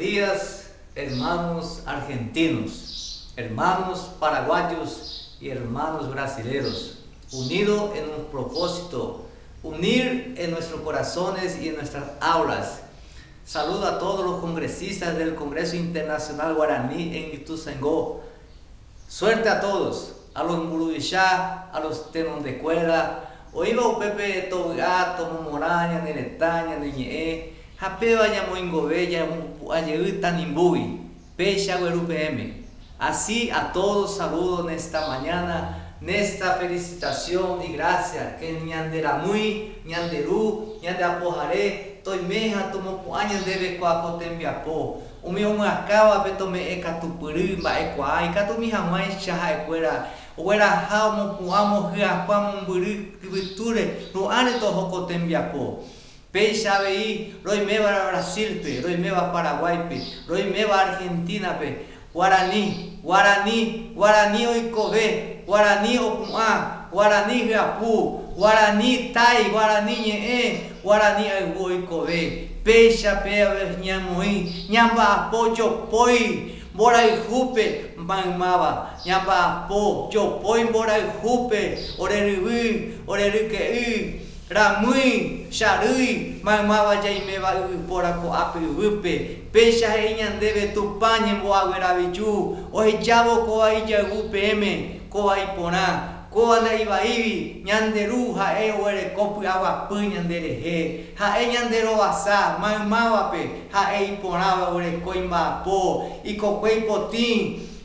Buenos días, hermanos argentinos, hermanos paraguayos y hermanos brasileros, unidos en un propósito, unir en nuestros corazones y en nuestras aulas. Saludo a todos los congresistas del Congreso Internacional Guaraní en Ituzaingó. Suerte a todos, a los mburuvicha, a los tenondekuéra, oĩva upépe tovy'a, tomomorã ñane retã, ñane ñe'ẽ, ha péva ñamoingove ñamopu'ã jey tanimbúgui. Péicha agueru peẽme. Así a todos saludo nesta mañana, nesta felicitación y gracia que ñande ramỹi, ñande ru, ñande apohare, toime ha tomopu'ã ñandéve kóa ko tembiapo. Umi omyakãvape tome'ẽ katupyry mba'ekuaa ikatumi hag̃uáicha ha'ekuéra ogueraha omopu'ã omohyakuã mombyry yvytúre ru'ãre toho ko tembiapo. Péicha avei roiméva Brasil-pe, roiméva Paraguáipe, roiméva Argentina-pe, Guarani, Guarani, Guarani oikove, Guarani opu'ã, Guarani hyapu, Guarani tai, Guarani ñe'ẽ, Guarani ayvu oikove. Péicha pe ñamoĩ ñamba'apo jopói mborayhúpe maymáva, ñamba'apo jopói mborayhúpe ore ryvy, ore ryke'y, Ramỹi, charýi, maymáva jaiméva yvypóra ko'ápe yvýpe, péicha he'i ñandéve Tupã ñemboagueraviju, ohejávo kóva ijayvu peẽme, kóva iporã, kóva nda'ivaívi, ñande Ru ha'e oguereko py'aguapy ñande rehe, ha'e ñande rovasa, maymávape, ha'e iporãva oguereko imba'apo, ikokue ipotĩ,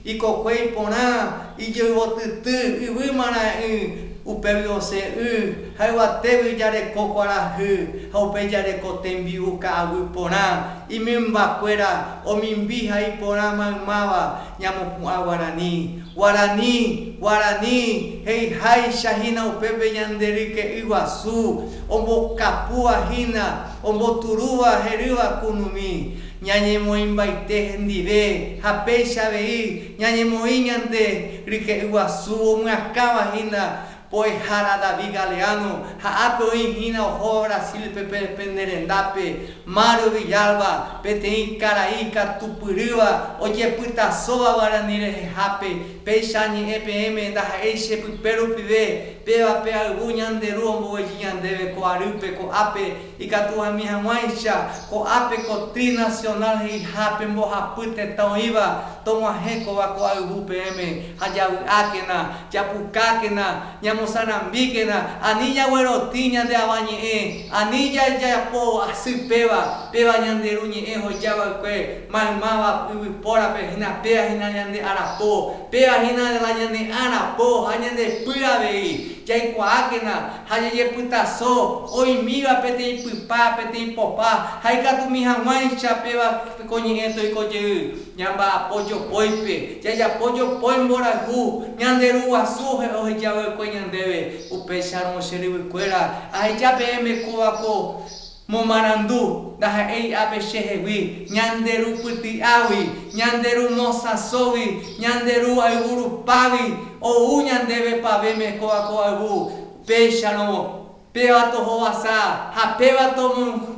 Ikokue iporã, ijyvotyty, yvy marãe'ỹ, upégui osẽ y, ha yvatégui jareko kuarahy, ha upéi jareko tembi'u ka'aguy porã, imymbakuéra omimbi ha iporã maymáva ñamopu'ã guarani. Guarani, guarani, he'iháicha hína upépe ñande ryke'y guasu, ombokapúva hína, omboturúva herýva kunumi. Ñañemoĩmbaite hendive ha péicha avei ñañemoĩ ñande ryke'y guasu omyakãva hína Mbo'ehára David Galeano ha ápe oĩ hína ohóva Brasil-pe pene rendápe Mario Villalba, peteĩ karai ikatupyrýva ojepytasóva guarani rehehápe, péicha añe'ẽ peẽme ndaha'éi che pype rupive, péva pe ayvu ñande Ru omboguejy ñandéve ko arýpe ko'ápe Ikatuami hag̃uáicha, ko'ápe ko trinacional he'ihápe mbohapy tetã oĩva, tog̃uahẽ kóva ko ayvu peẽme, ha javy'ákena, japukákena, ñamosarambíkena, ani jaguerotĩ ñande avañe'ẽ, ani jajapo asy péva, péva ñande Ru ñe'ẽ oheja va'ekue maymáva yvypórape hína péva hína ñande arapo, péva hína la ñane ãrapo ha ñande py avei, jaikuaákena ha jajepytaso oĩmíva peteĩ pypa, peteĩ popa, ha ikatumi hag̃uáicha péva ko ñe'ẽ toiko jey, ñamba'apo jopóipe, jajapo jopói mborayhu, ñande Ru Guasu ohejava'ekue ñandéve. Upéicharõ che ryvykuéra, aheja peẽme kóva ko momarandu, ndaha'éi ápe chehegui, ñande Ru pyty'águi, ñande Ru mosãsógui, ñande Ru ayvu rupágui, ou ñandéve pavéme kóva ko ayvu, péicharõ péva tohovasa ha péva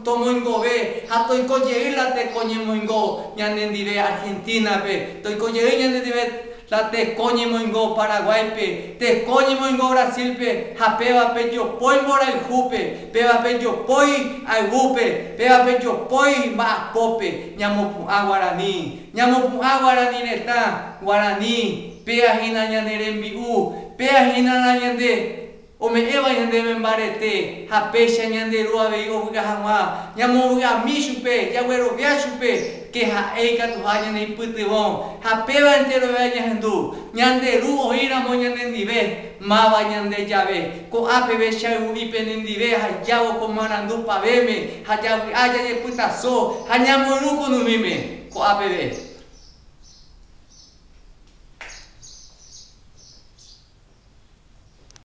tomoingove ha toiko jey la teko ñemoingo ñanendive Argentina-pe, toiko jey ñanendive La teko ñemoingo Paraguáipe, teko ñemoingo Brasil-pe ha péva pe jopói mborayhúpe, péva pe jopói ayvúpe, péva pe jopói mba'apópe, ñamopu'ã guarani, ñamopu'ã guarani retã, guarani, péa hína ñane rembi'u, péa hína la ñande Ome'ẽva ñandéve mbarete ha péicha ñande Ru avei ovy'a hag̃ua, ñamovy'ami chupe, jaguerovia chupe ke ha'e ikatuha ñaneipytyvõ ha péva enterovea ñahendu. Ñande Ru oĩramo ñanendive, máva ñande jave. Ko'a peve che ayvu'i penendive ha jávo ko marandu pavéme ha javy'a jajepytaso ha ñamoirũ kunumíme. Ko'a peve.